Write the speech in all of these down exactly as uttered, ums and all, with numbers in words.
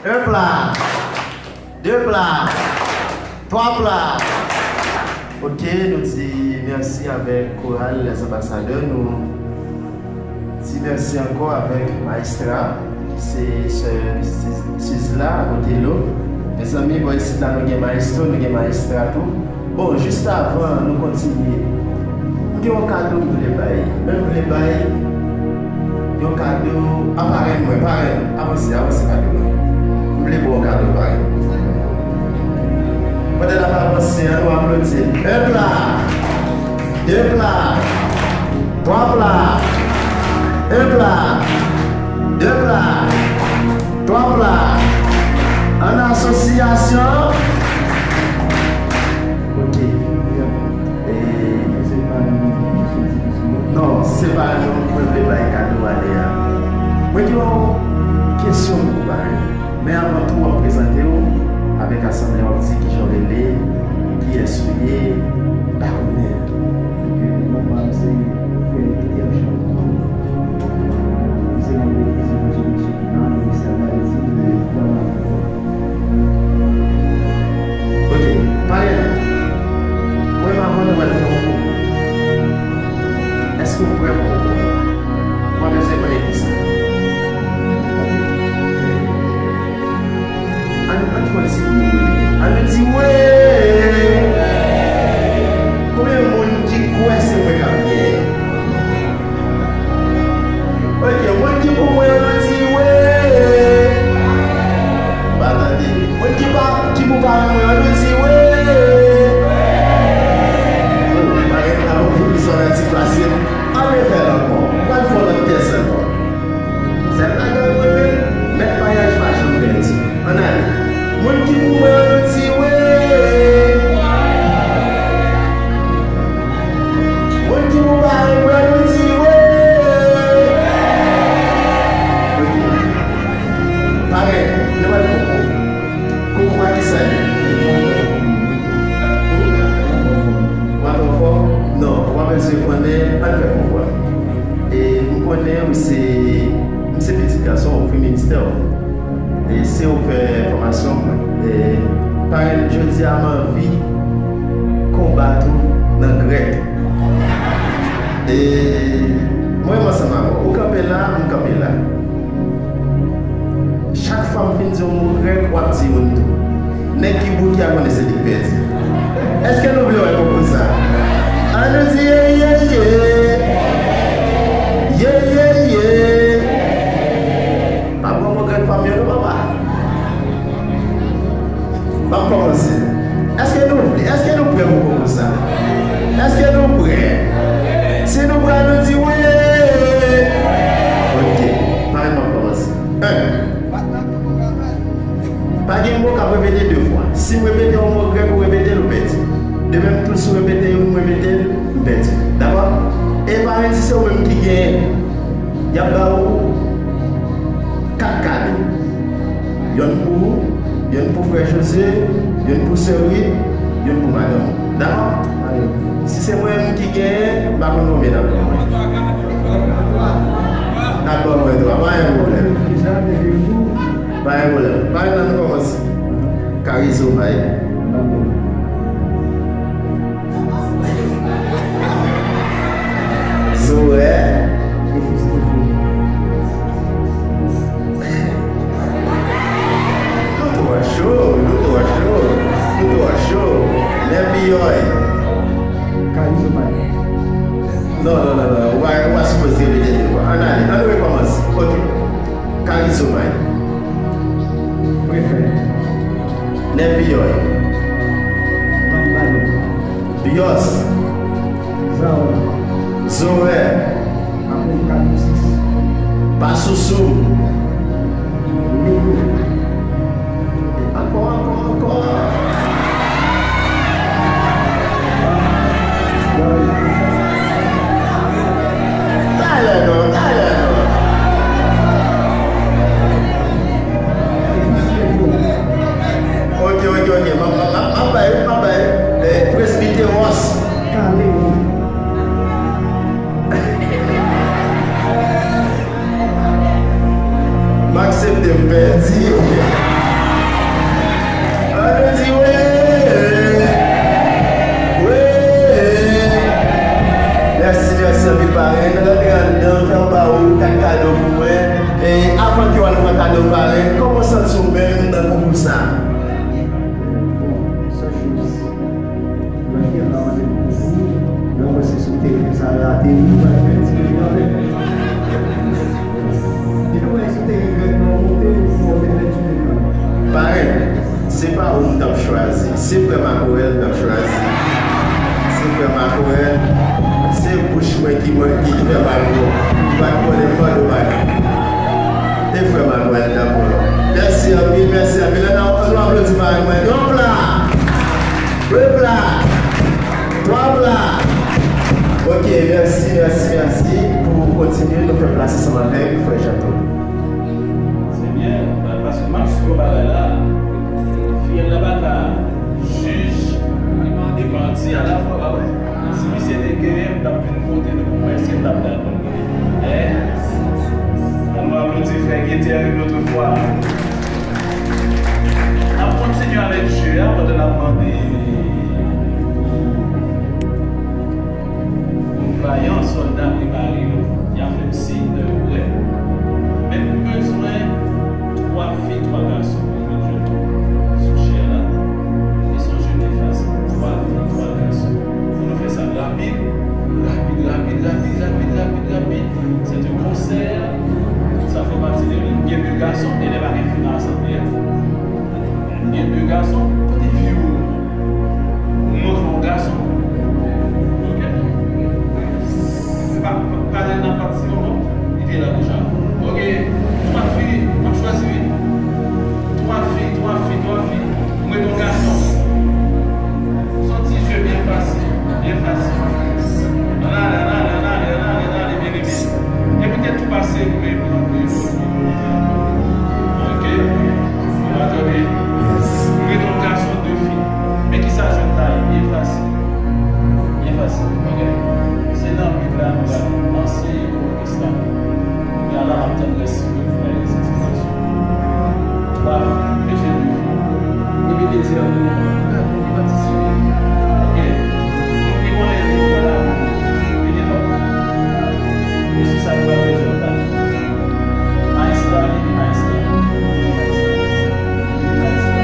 Un plat, deux plats, trois plats. Ok, nou di mèsi avèk koral Les Ambassadeurs. Nou di mèsi ankò avèk Maestra, se sè Siz-, Sizla, Otelo. Mezanmi, bò isit la, nou gen maestro, nou gen maestra tou. Bon, jis avan nou kontinye, m gen yon kado m vle bay. Men m vle bay yon kado a parenn mwen. Parenn, avanse, avanse kado a. M vle ba w kado, parenn. Pandan n ap avanse, ann nou aplodi. Un plat, deux plats, trois plats, un plat, deux plats, trois plats. An asosyasyon. Ok. E, non, se pa nou mwen vle bay kado ane a. Mwen gen yon kesyon pou bay. Men avan tou, w ap prezante w avèk asanble a, w ap di kijan w rele, kiyès ou ye, m pa konnen. Ok, non pa m se Fred Pierre Jean. M se manm legliz evanjelik Chekina, Ministè Ayiti, de Granmaveni. Ok, parenn, mwen m avan nou al fè yon koukou. Èske w prè pou koukou? Mwen bezwen konnen kisa. Ann, ann fè yon ti bri. Ann nou di wi. Konbyen moun ki kwè se mwen k ap genyen? Ok, moun ki pou mwen, ann nou di wi. M pa tande. Moun ki pa, ki pou parenn mwen, ann nou di wi. Oh, parenn la, bon, pou li sòti plase. Ann refè l ankò. Ann fè yon lòt pyès ankò. Sèl bagay mwen menm, mèt maryaj pa janm pèdi. Ann ale. Moun ki pou mwen, ann nou di wi. Moun ki pou parenn mwen, ann nou di wi. Ok. Parenn, nou pral fè yon koukou. Koukou a kisa l ye? Ou pa twò fò? Non, ou pa bezwen konnen, ann fè koukou a. E m konnen ou se, m se pitit gason, ou fwi ministè ou. E se ou k fè fòmasyon mwen. E parenn, jodi a m anvi konbat ou nan grèk. E mwen, m ansanm avè w. Ou kanpe la, m kanpe la. Chak fwa m fin di yon mo grèk, w ap di youn tou. Nèg ki bouke a konnen se li k pèdi. Èske nou vle wè koukou sa? Ann nou di ye, ye, ye. Ye, ye, ye. Pa pran mo grèk pa m yo non, papa. M ap kòmanse. Èske nou vle? Èske nou prè pou koukou sa? Èske nou prè? Si nou prè, nou di wi. Ok. Parenn, m ap kòmanse. En. Pa gen mo k ap repete de fwa. Si m repete yon mo grèk, ou repete l, ou pèdi. De menm tou, si w repete youn, m repete l, m pèdi. Dakò? E parenn, si se ou menm ki genyen, y ap ba ou kat kado. Yonn pou ou, yonn pou frè Jose, yonn pou sè Ruth, yonn pou madanm ou. Dakò? Si se mwen menm ki genyen, m pa konn konbyen n ap ban mwen. N ap ban mwen twa, pa gen pwoblèm. Pa gen pwoblèm. Pa gen nan nou kòmanse. Karizomay. Zorè. Nou twò cho, nou twò cho, nou twò cho. Nèpiyòy. Karizomay. Non, non, non, non. Ou pa, ou pa sipoze repete de fwa. Ann ale, ann nou rekòmanse. Ok. Karizomay. Prefè. Nèpiyòy. Manmay. Byòs. Zawo. Zorè. Apre kadosis. Pa sousou. Lepo. Ankò, ankò, ankò. Talè non, talè non. Ok, ok, ok. M ap, m ap, m ap, m ap bay, m ap bay. Eh, presbitewòs. Sa. Bon, sèl choz. Mwen gen la mande pou ou. Mwen wè se sou teren sa rate, nou va fè ti kanpe. Di nou wè sou teren grèk nan monte, ou monte lè ti kanpe. Parèt, se pa ou m t ap chwazi, se frè Makorèl m t ap chwazi. Se frè Makorèl, se bouch mwen ki mwen ki fè mal bon. Ou pa t konnen m mande w bagay. E frè Manuel nan bon non. Mèsi anpil, mèsi anpil. Ann, ann nou aplodi Manuel. Yon pla, de pla, twa pla. Ok, mèsi, mèsi, mèsi pou kontinye. Nou fè plas ansanm avèk frè Jean Claude. Se byen, paske m ap sou bagay la. Fiyèl la pa ka jij e manti alafwa, pa vre? Si misye te genyen, m t ap vin kote nou pou m wè si l t ap dakò. Hein? Ann nou aplodi frè Guether une autre fois. N ap kontinye avèk je a pandan n ap mande pou vayan sòlda prepare yo. Y ap fè m siy lè yo prè. Men m bezwen twa fi, twa gason pou jwe jwèt sou chè la. E se yon jwèt ki fasil. Twa fi, twa gason. Pou nou fè sa rapid, rapid, rapid. C'est un concert. Sa fè pati de li. Gen de gason, e lè pa gen fi nan asanble a. Gen de gason, kote fi yo? Ou montre yon gason. Ok? Pa, pa, pa lè n ap pati non, li te la deja. Ok, twa fi, m ap chwazi wi. Twa fi, twa fi, twa fi. Ou mete yon gason. Se yon ti je byen fasil, byen fasil. Ann ale, ann ale, ann ale, ann ale, ann ale, byen eme. Epi tèt ou pase pou men pou antre. Ok? Atande. Yes. Ou mete yon gason, de fi. Men kisa jwèt la ye? Byen fasil. Byen fasil. Ok? Se nan Bib la nou pral anseye nou. Kounye a la, m ap tann rès yo pou fè rès eksplorasyon. Twa fi, mesye de fi. Ebenezer, nou, nou, nou patisipe. Ok. Nou, nou konnen nou fè la, nou, nou, nou, nou, nou. E se sa nou va fè jodi a. Maestra, vini, maestra. Vini, maestra. Vini, maestra.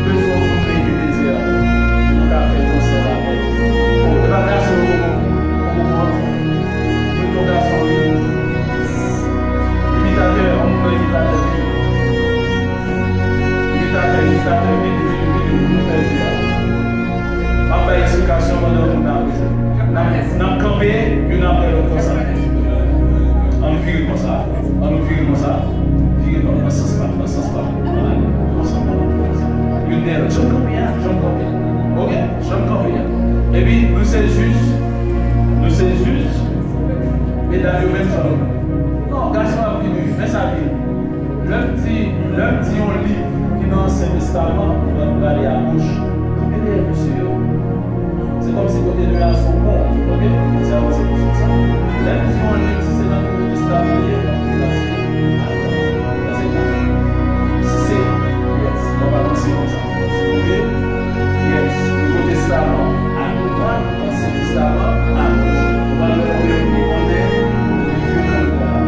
Bezwen moun nan Ebenezer pou nou ka fè konsè avè l. Bon, e pa gason yo, bon, bon, bon, bon. Mwen tou gason wi. Imitatè, yon moun nan imitatè vini. Imitatè, imitatè, vini, vini, vini, pou nou fè je a. M ap bay eksplikasyon pandan moun nan ap jwe. N ap, n ap kanpe youn apre lòt konsa. Ann vire konsa. Ann nou vire konsa. Vire non, nan sans la, nan sans la. Ann ale. Konsa, konsa, konsa. Youn dèyè lòt. Janm kanpe a, janm kanpe. Ok? Janm kanpe a. Epi, nou se jij. Nou se jij. Medam yo menm jan nou. Non, gason ap vini. Men sa vini. Lè m di, lè m di yon liv ki nan Ansyen Testaman, nou pral prale agoch. Kanpe dèyè mesye yo. Se kòmsi kote nou ye a se yon pon, ok? Kòmsi avanse pou sou sa. Lè m di yon liv, si se nan Nouvo Testaman li ye, m ap deplase a dwat. Paske si se, yes, m ap avanse konsa. Ok? Yes, Nouvo Testaman a dwat, Ansyen Testaman a goch. Nou pral wè konbyen moun ki konnen li vin nan dwat.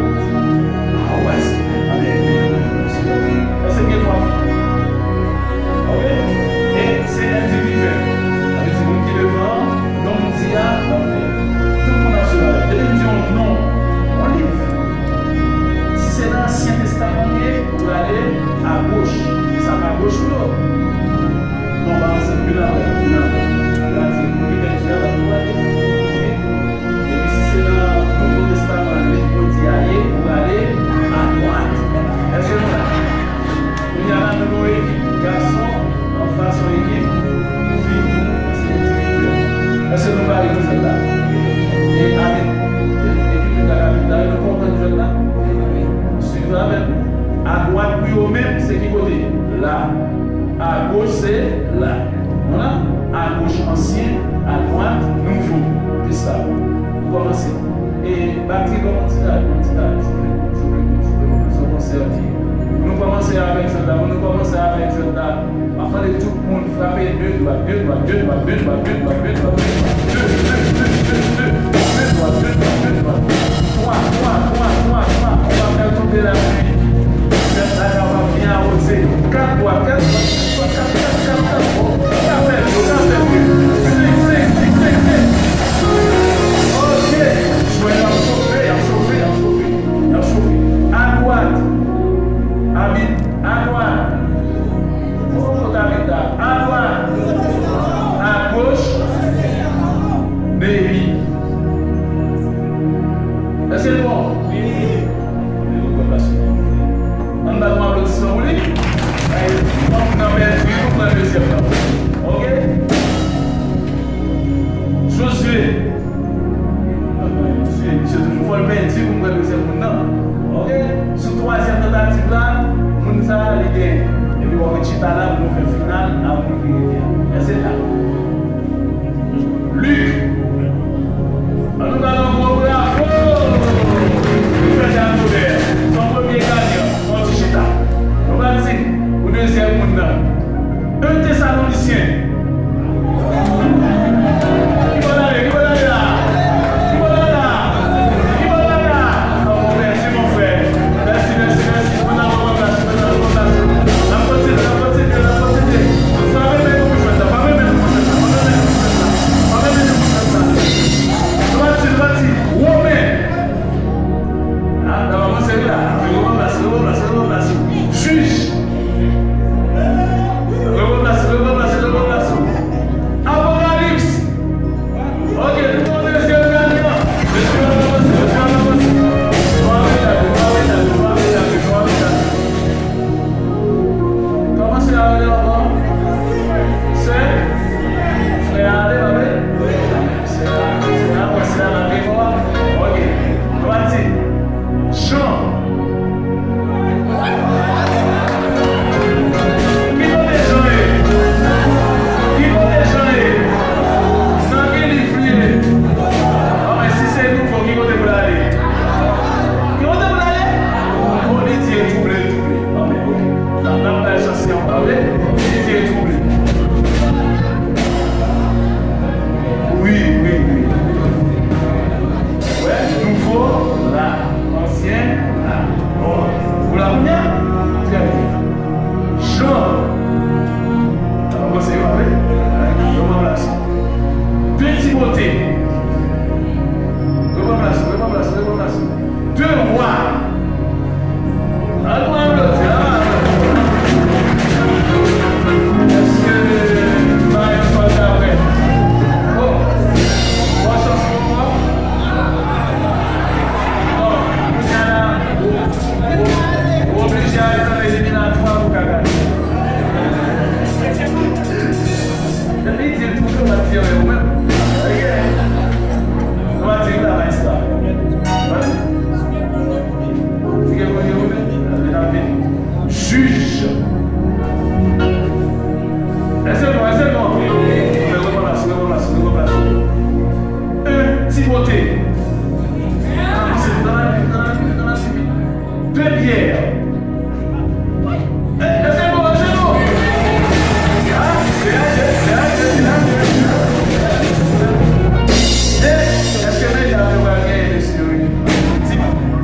Ah, wè, se, ann, ann, ann, ann, ann, ann. Èske gen twa fi? Ok? E se endividyèl. Sa vle di moun ki devan an, non m di a, l ap fè. Tout moun ap swiv avè m. Depi m di yon non, yon liv. Si se nan Ansyen Testaman li ye, ou prale agoch. E sa pa goch ou yo. Non, pa ansanm, youn apre, youn apre. Gade, moun ki pèdi a, l ap tou ale. Ok? Epi si se nan Nouvo Testaman, liv Modi a ye, ou prale adwat. Èske nou la? Kounye a la, nou gen yon ekip gason anfas yon ekip fi, se endividyèl. Èske nou pare pou jwèt la? E ale, e, ekip nou ta ka vin la, nou konprann jwèt la? Swiv avè m. Adwat pou yo menm, se ki kote? La. Agoch, se la. Nou la? Agoch, ansyen, adwat, nouvo. Se sa. Nou kòmanse. E batri, kòman ti la, kòman ti la, chofè, chofè, chofè, son konsèti. Pou nou kòmanse avèk jwèt la, pou nou kòmanse avèk jwèt la, m ap mande tout moun frape de dwat, de dwat, de dwat, de dwat, de dwat, de dwat, de dwat, de dwat, de dwat, de dwat, de dwat, twa, twa, twa, twa, twa, on va faire tomber la pluie. Jwèt la kapab byen awoze. Misye, misye toujou fò l pèdi pou m pran dezyèm moun nan. Oke? Sou twazyèm tantativ la, moun sa a, li genyen. Epi w ap ret chita la pou nou fè final a moun ki rete a. Èske la? Lik. An nou ba l yon gwo bravo! Li fè sa tou bèl. Se yon premye ganyan. Yon ti chita. Nou pral di pou dezyèm moun nan. De Tesalonisyen. Ki bò l ale? Ki bò l ale la? Ki bò l ale la? Ki bò l ale la? An bon, mèsi, mon frè. Mèsi, mèsi, mèsi. Mwen nan bon plas, mwen nan bon plas. N ap kontinye, n ap kontinye, n ap kontinye. Sa mwen menm pou jwèt la, pa mwen menm pou jwèt la, pa mwen menm pou jwèt la, pa mwen menm pou jwèt la. Nou pati, nou pati. Women. A, n ap avanse wi la. Repran plas, repran plas, repran plas. Jij. Repran plas, repran plas, repran plas. Apokalips. Ok, nou pran dezyèm ganyan. Mesye, n ap avanse, mesye, n ap avanse. Nou ale, nou ale, nou ale, nou ale, nou ale. Kòman se a rele ankò? Sè? Frè a ale, pa vre? Se la, se la, mwen se la, la gen mò a. Ok. Nou pati. Jan. Ki kote Jan ye? Ki kote Jan ye? Nan ki liv li ye? Bon, men si se nouvo, ki kote pou l ale? Ki kote pou l ale? Bon, li di l twouble, l twouble. Bon, men, ok. N ap, n ap bay chans li ankò, ok? Li di l twouble. Wi, wi, wi. Wè, nouvo la, ansyen la. Bon, ou la kounye a? Trè byen. Jan. Sa pa panse yo, wi. Yo pran plas. De Timote. Yo pran plas, yo pran plas, yo pran plas. De Wa. An nou aplodi, an nou aplodi. Èske Mayon Sòl ta prè? Oh, bon chans pou mwen. Bon, kounye a la, ou, ou, ou oblije al nan eliminatwa pou ka gade. Depi di l tou, ou pa di anyen ou menm. Ok. Nou pa di l la, maestra. Nou pa di. Jij. Èske bon, èske bon? Repran plas, repran plas, repran plas. Un Timote. Avanse, nan la minit, nan la minit, nan la minit. De Pyè. Èske bon, èske bon? Ah, se a, se a, se a. Èske medam yo pral genyen mesye yo? Di, n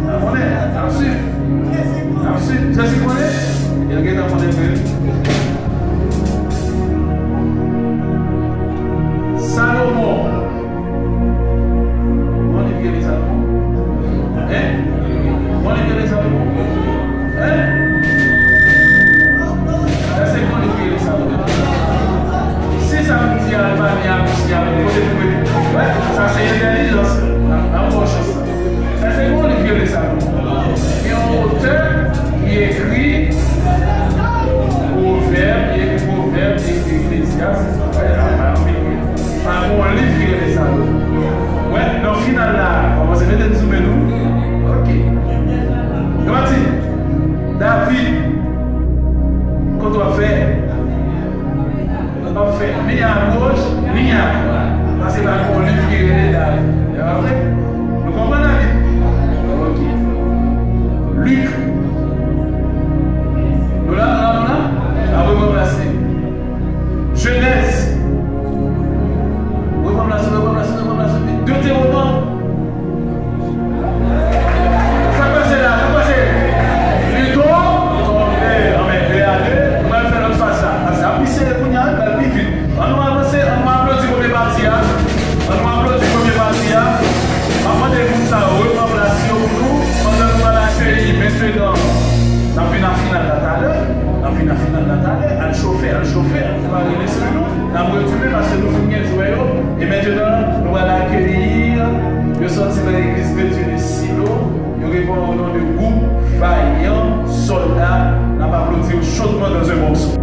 ap konnen, n ap swiv. N ap swiv. Jezi konnen. Yo gentan konnen vre. Salomon. Bon, li vye li Salomon. Hein? Bon, li vye li Salomon. Hein? Èske bon, li vye li Salomon? Si sa m di a, l pa ni abouti a, kote pou mete? Wè, sa se entèlijans. N ap, n ap ba w chans la. Èske gon liv ki rele Salomon? Gen yon otè ki ekri Pwovèb, li ekri Pwovèb, li ekri Eklezyas, pa, pa, pa yon liv ki rele Salomon. Wè, nan final la, kòmanse mete m sou men nou. Ok. Nou pati. David, kote w ap fè? Nou p ap fè ni agoch, ni adwat. Paske pa gen yon liv ki rele David. E pa vre? Nou konprann David? Ok. Lik. Nou la, nou la, nou la? Apre mwen plase. Jenèz. Mwen pran plas, mwen pran plas, mwen pran plas. Detewonòm. Sa k pase la? Sa k pase? Li to-, tonbe. Anben, de a de. Mwen fè lòt faz la. Faz la pi sere kounye a, l pral pi vit. An nou avanse, an nou aplodi premye pati a. An nou aplodi premye pati a. M ap mande moun sa yo repran plas yo pou nou, pandan nou pral akeyi mentenan. N ap vin a final la talè. N ap vin a final la talè. Al chofe, al chofe, al prepare lespri nou. N ap retounen paske nou fin gen jwè yo. E mentenan, nou pral akeyi, yo sòti nan Legliz de Dye de Silo. Yo reponn o non de gwoup Vayan Sòlda. N ap aplodi yo chaudement dans un morceau.